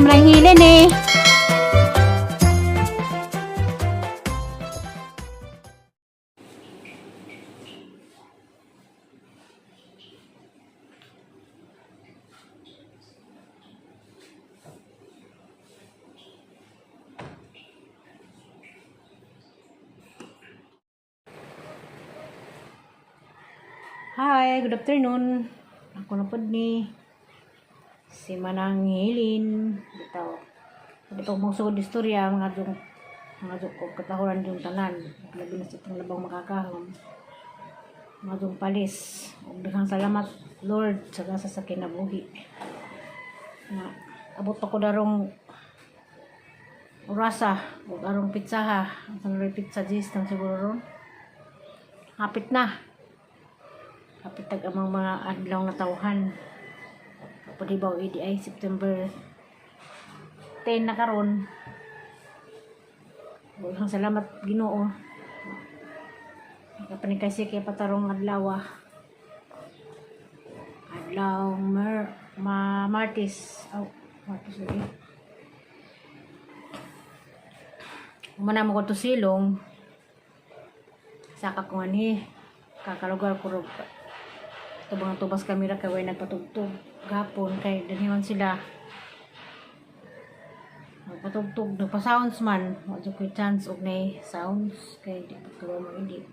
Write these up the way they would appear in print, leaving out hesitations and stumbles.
Manang Hilin eh. Hi, good afternoon. Ako na pod ni si Manang Hilin. Bitaw. Dito mo sugod istorya mga dong og katahuran yung tanan. Labi na sa itong labang makakahom. Mga dong palis. Ug daghang salamat Lord sa gasa sa kinabuhi. Nga abot pa ko darong orasa ug arong pitsaha. Ang sanay pizza gis nang siguro ron. Hapit na. Kapit tag amang mga adlaw na tawhan. Padibaw EDI September 10 na karon. Daghang salamat Ginoo. Nakapanikasi kay patarong adlaw ah. Adlaw mer ma Martes. Oh, Martes lagi. Umana mo ko to silong. Saka ko ani kakalugar ko ro tubang tubas kamera kay way nagpatugtog gapon kay danhiman sila nagpatugtog, nagpa-sounds man, wa jud ko'y chance og nay sounds kay di pa tuwa mo edit.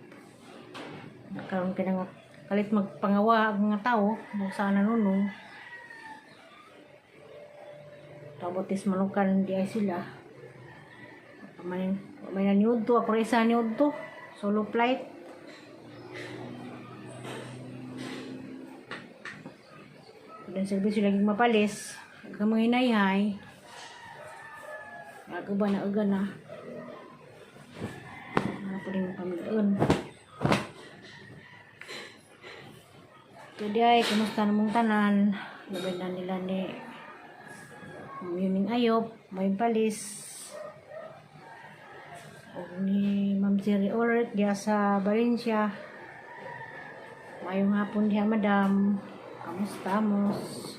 Karon kay nang kalit magpangawa ang mga tao mo sa nanunong tabotis manukan di ay sila may may naniudto ako ra isa niudto solo flight. Dan serbisyo laging mapalis. Huwag kang mga hinayhay. Bago ba na uga na. Ano po rin yung pamilyaan. Today ay, kumusta namong tanan? Labi na nila ni Yuning Ayop, may palis. O ni Ma'am Siri Oret diya sa Valencia. Mayong hapon diha, madam. Kamusta mos?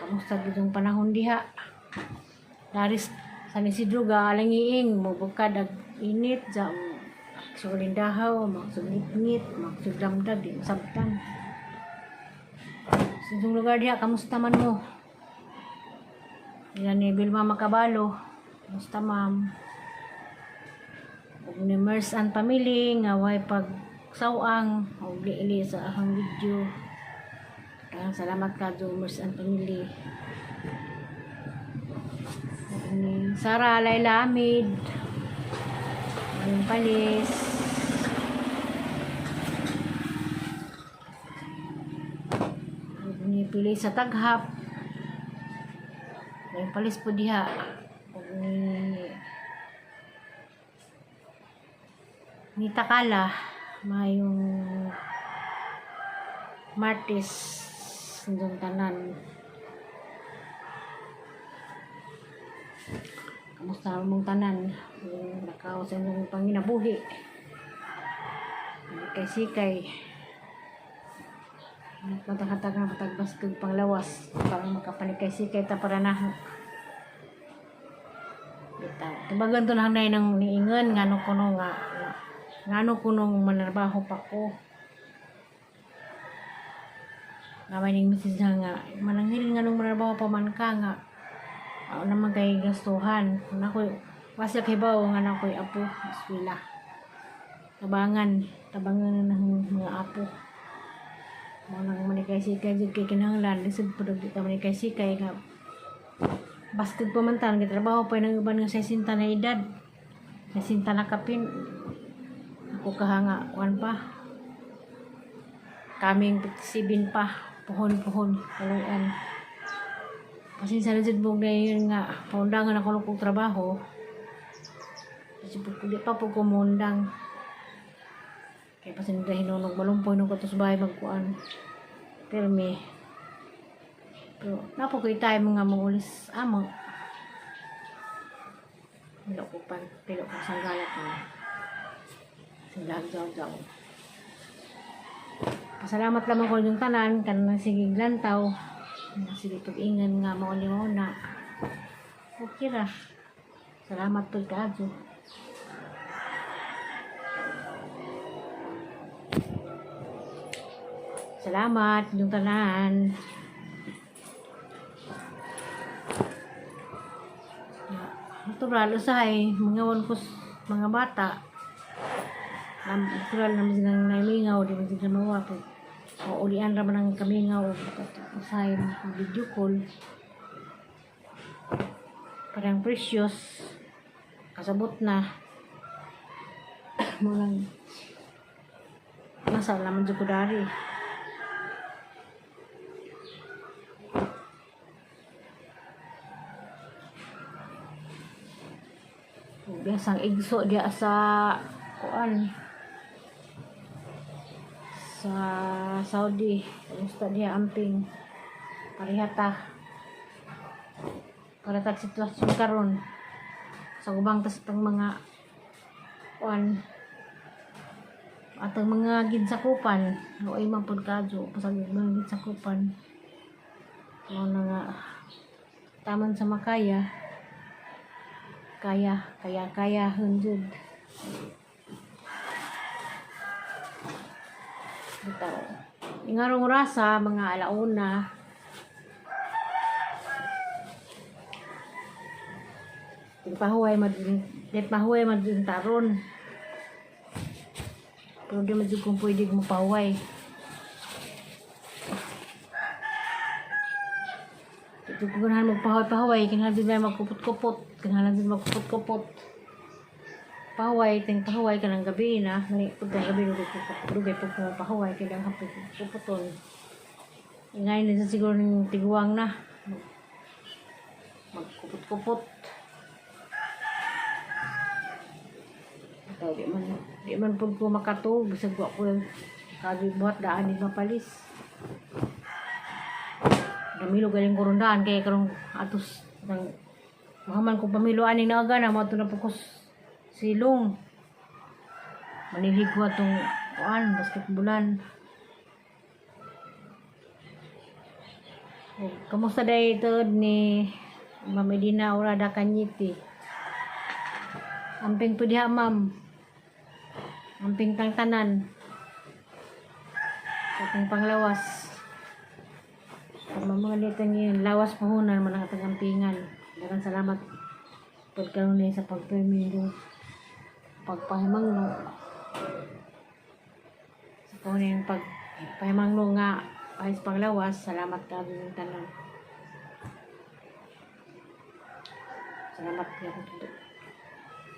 Kamusta gid yung panahon diha? Daris San Isidro ga alangiing mo bukad ag init sa sulindahaw, magsugngit, magsuglamdag di masabtan. Sa inyong lugar diha, kamusta man mo? Yan ni Vilma Macabalo. Kamusta, ma'am? Ug ni Mers and family nga way pag sawang og liili sa akong video. Daghang salamat ka do Mers and family. Ug ni Sara Laila Amid. Mayong palis. Ug ni Pili sa Taghap. Mayong palis po diha. Ug ni Takala, mayong Martes ndong tanan. Kamusta mong tanan? Yung nakaw sa inyong panginabuhi. Kay sikay. Matang-hatag na patagbas kag panglawas para makapanikay sikay ta para na. Bitaw. Tubagan to na hanay ng niingon ngano kuno nga ngano kunong manarbaho pa ko. Nga may ning misis na nga mananghil nga nung manarbaho pa man ka nga ako naman kay gastuhan. Nako, wasa kay bawo nga nakoy apo eskwela. Tabangan, tabangan na ng mga apo. Mo nang manikay-sikay jud kay kinahanglan lisod pud og di ta manikay-sikay nga bastid pa man ta trabaho pa nang uban nga 60 na edad. 60 na kapin. Ako kahanga kuan pa. Kaming 57 pa, puhon-puhon kaluyan. Pasensya na jud mo yun nga paundangan ako ng trabaho. Kasi po, di pa po kumundang. Kaya pasinda hinunog malumpoy nung katos bahay magkuan. Permi. Pero napo ko'y tayo mga mangulis amo. Pilo ko pan, pilo ko sanggalat mo. Sanggalat jaw jaw. Pasalamat lamang ko yung tanan, kanang sige lantaw. Nga sige pag-ingan nga mao ni mao na. Okay ra. Salamat pud kaayo. Salamat inyong tanan. Natural usahay mga ko mga bata. Natural naman silang namingaw, di man sila mawa pag o ulian ra man ang kamingaw usahay video call. Parang precious kasabot na mo lang nasa laman jud ko dari. Biasang igso diya sa kuan sa Saudi. Kamusta diya, amping parehata para tag sitwasyon karon sa ubang tas tang mga kuan atong mga ginsakupan. Ay man pud kadyo pasag mga ginsakupan mao na nga taman sa makaya kaya kaya kaya jud bitaw. Ingarong rasa mga alauna, pahuway mad pahuway mad taron, pero di man jud kung pwede mo pahuway. Ito kung ganahan magpahuway-pahuway, kinahanglan din na magkupot-kupot. Kinahanglan din magkupot-kupot. Pahuway, ting pahuway ka ng gabi na. Nani, pag gabi, dugay po, dugay po kung pahuway, kailangan po kuputon. Ingay na sa siguro ng tiguang na. Magkupot-kupot. Ito, di man po ko makatug. Bisag wa ko yung buhat daan ni mapalis. Damilo galing kurundaan kay karong atos nang mahaman ko pamilo ani naga na mo na po ko silong. Manilhig ko atong kuan basketballan. O, kamusta day tuod ni Ma'am Medina Orada Kanyiti? Amping po diha, ma'am. Amping tang tanan. Sa atong panglawas. Sa mga litang yun, lawas puhunan man ang atong ampingan. Daghang salamat pagkaroon niya sa pagpermi yung pagpahimangno. Sa puhunan yung pagpahimangno nga ayos panglawas, salamat ka yung tanan. Salamat ka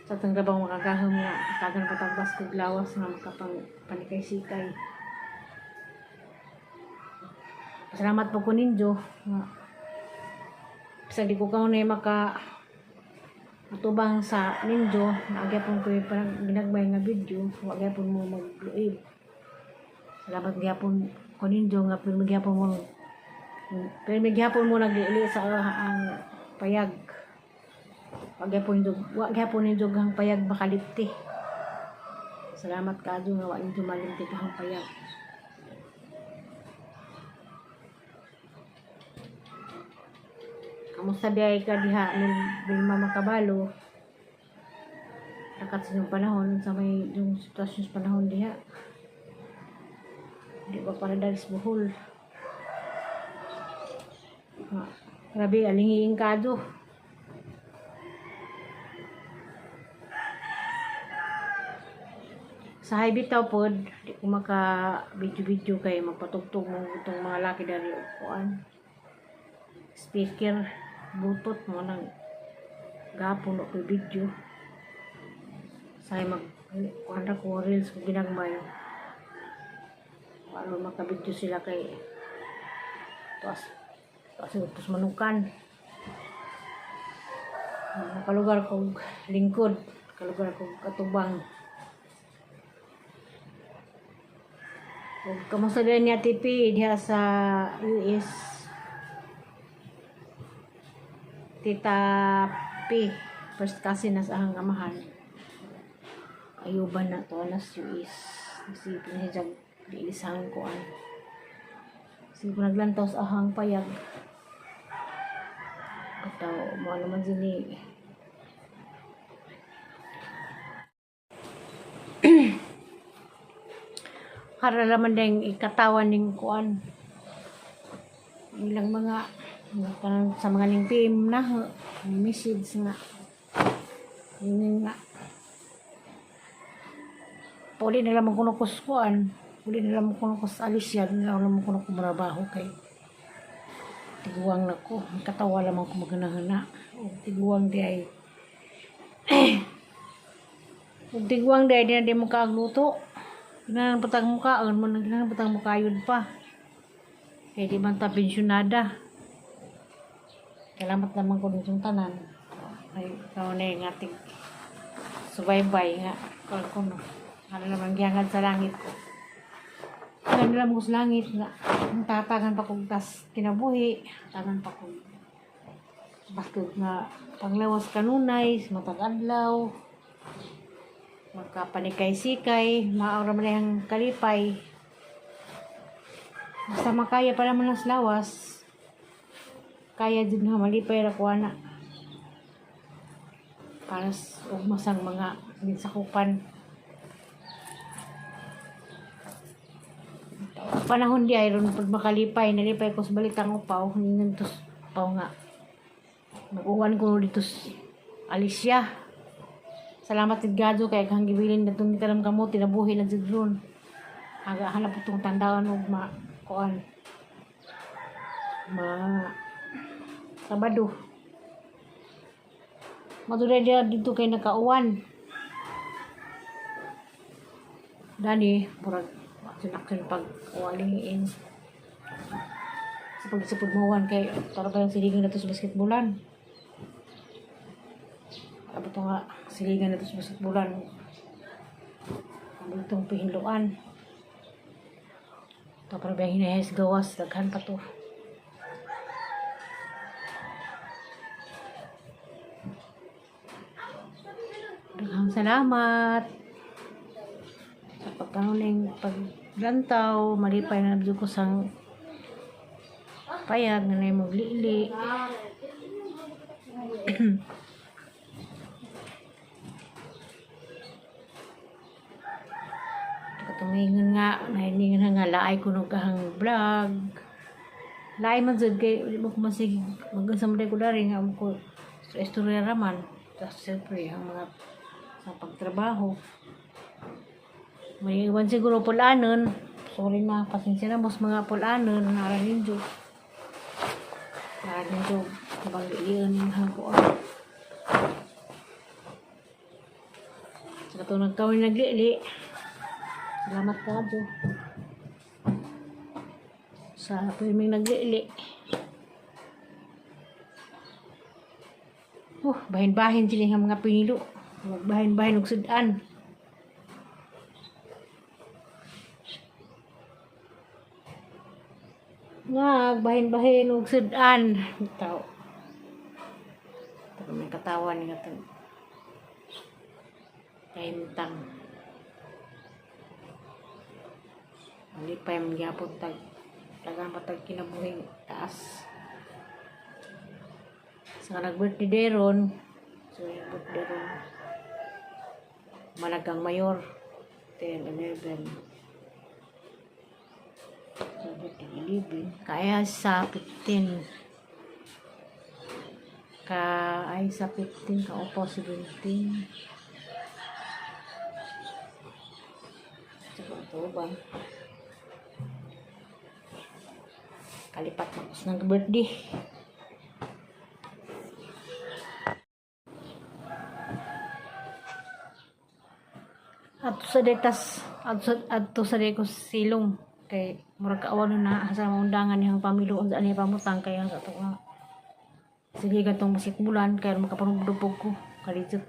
sa atong grabang makagahom nga tagan patagbas kog lawas nga makapang panikay-sikay. Salamat po ko ninyo nga bisag di ko kaunay maka atubang sa ninyo, nagyapon ko yung parang ginagmay nga video, wa gyapon mo magluib. Salamat gyapon ko ninyo nga pirmi gyapon mo nagili sa ang payag. Wa gyapon ninyo ang payag makalipti. Salamat kaadto nga wa ninyo malimti ang payag. Kamusta biyay ka diha ni Vilma Makabalo? Takat sa inyong panahon, sa may yung sitwasyon sa panahon diha. Di ba para dalis Bohol? Ah, grabe, alingiing kado. Sa high bitaw pod, di ko maka video-video kay magpatugtog mo itong mga laki dari upuan. Speaker, bluetooth mo nang gapon o ko'y video. Sa mag kuan ra ko reels ko ginagmay. Ano maka-video sila kay tuas tuas tuas manukan. Nakalugar kog lingkod, nakalugar kog katubang. Ug kamusta din niya TP diha sa US? Tita P, first cousin na sa ahang amahan. Ayuban na to nas US. Sige na siya diilisang kuan. Sige naglantaw sa ahang payag. Tao mo naman sini. Para naman din ikatawan ning kuan. Ilang mga kanang sa mga ning PM na may message nga. Yun nga. Puli na lamang kuno ko sa kuan. Puli na lamang kuno ko sa Alicia. Na lamang kuno ko trabaho kay tiguang na ko. Katawa lamang ko maganahana. O tiguang di ay ug tiguang di ay di na di mo kaagluto. Kinahanglan patag mukaon mo, kinahanglan patag mukayod pa. Kay di man ta pensyonada. Salamat naman ko dun tanan. Ay, ikaw na yung ating subaybay nga. Kung kuno. Ano naman gihangad sa langit ko. Ano lang mo sa langit nga. Ang tatagan pa kong tas kinabuhi. Tagan pa kong bakit nga panglawas kanunay, matag adlaw, magkapanikay-sikay, maura man ang kalipay. Basta makaya pa naman ang lawas, kaya din na malipay ra ko ana. Para ugmasang mga ginsakupan. Panahon di ay ron pag makalipay, nalipay ko sa balitang upaw, ningan to upaw nga. Nag-uwan ko dito sa Alicia. Salamat tid Gado kay kang gibilin na itong talam kamo tinabuhi na jud ron. Aga hanap itong tandaan og ma kuan. Ma Sabado. Maduray dia dito kay nakauwan. Dani, murag action action pag uwaliin. Sa pagsipod mo kay tara pa yung siligan na to sa basketballan. Abot nga siligan na to sa basketballan. Abot itong pihinluan. Ito para ba hinahis gawas, daghan pa to. Daghang salamat sa pagkanuning paglantaw, malipay na nabdo ko sang payag na na maglili. Katumingon nga, nahiningan nga laay ko nung kahang vlog. Laay man jud kay di mo ko masig mag-unsa man ko dari nga mo ko istorya raman. Tapos siyempre ang mga sa pagtrabaho. May iwan siguro pulanon. Sorry na, pasensya na mos mga pulanon. Nara ninyo. Nara ninyo. Bang liiyon yung hangko. Sa katong nagkawin naglili. Salamat ka sa pirming naglili. Bahin-bahin sila nga mga pinilo. Magbahin-bahin og sudan. Nga, bahin-bahin og sudan. Tao. Pero may katawan nga to. Kahimtang. Malipay man gyapon tag tagang patag kinabuhing taas. Sa nag-birthday day ron, so yung birthday ron, Malagang Mayor, 10, 11, so birthday 11, kaya sa 15, ka ay sa 15, ka opo 17, siguro ito ba? Kalipat na ng birthday. Adto sa detas, adto sa ko silong kay murag kaawa na sa mga undangan niyang pamilyo unsa niya pamutang kay ang sa ato nga sige gantong basketballan kay makapanugdupog ko kalijot.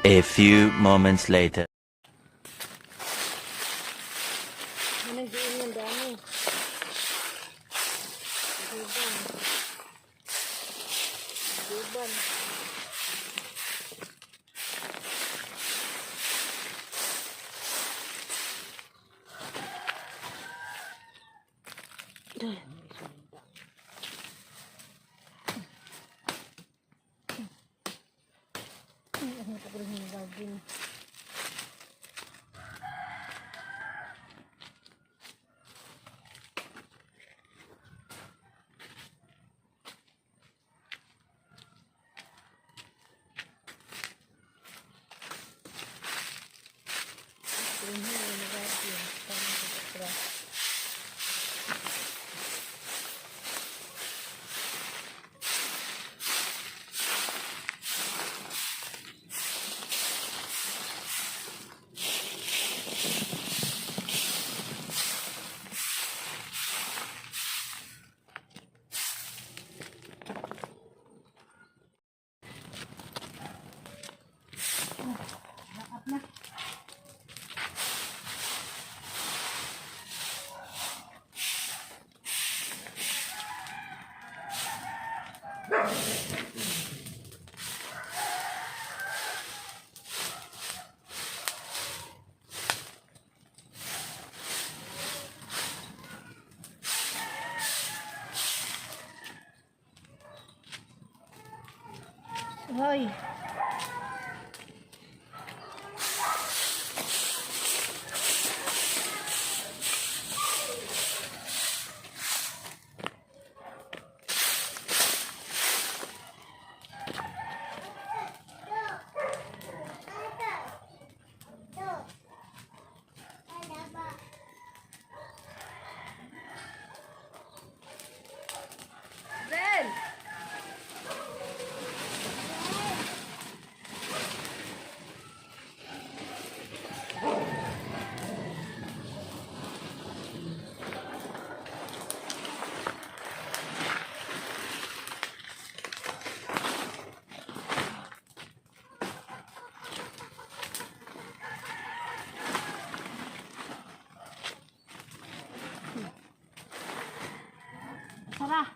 A few moments later. Anong diin yan dami? Duban. Duban. Saging. Lakap na. Hoy. Zen! Tara.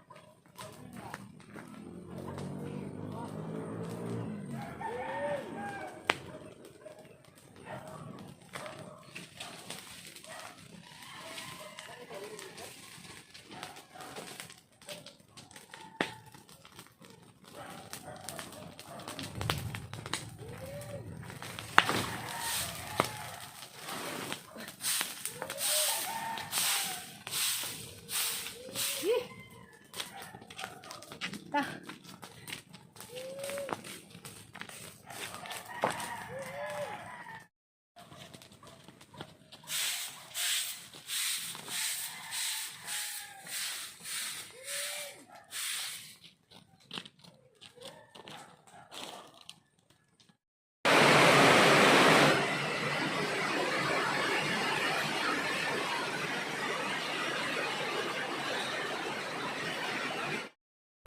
Ta.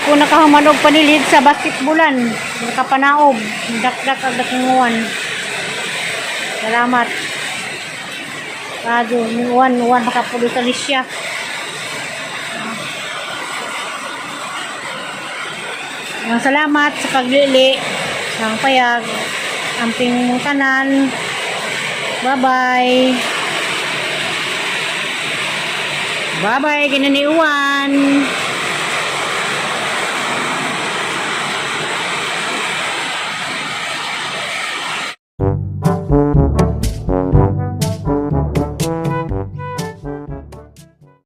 Kung nakahumanog panilid sa basketbolan, nakapanaog, dakdak ang dakinguan. Salamat. Radyo, uwan, uwan, makapulo sa lisya. Ang salamat sa paglili, sa payag, amping mong tanan. Bye-bye. Bye-bye, kinaniuan.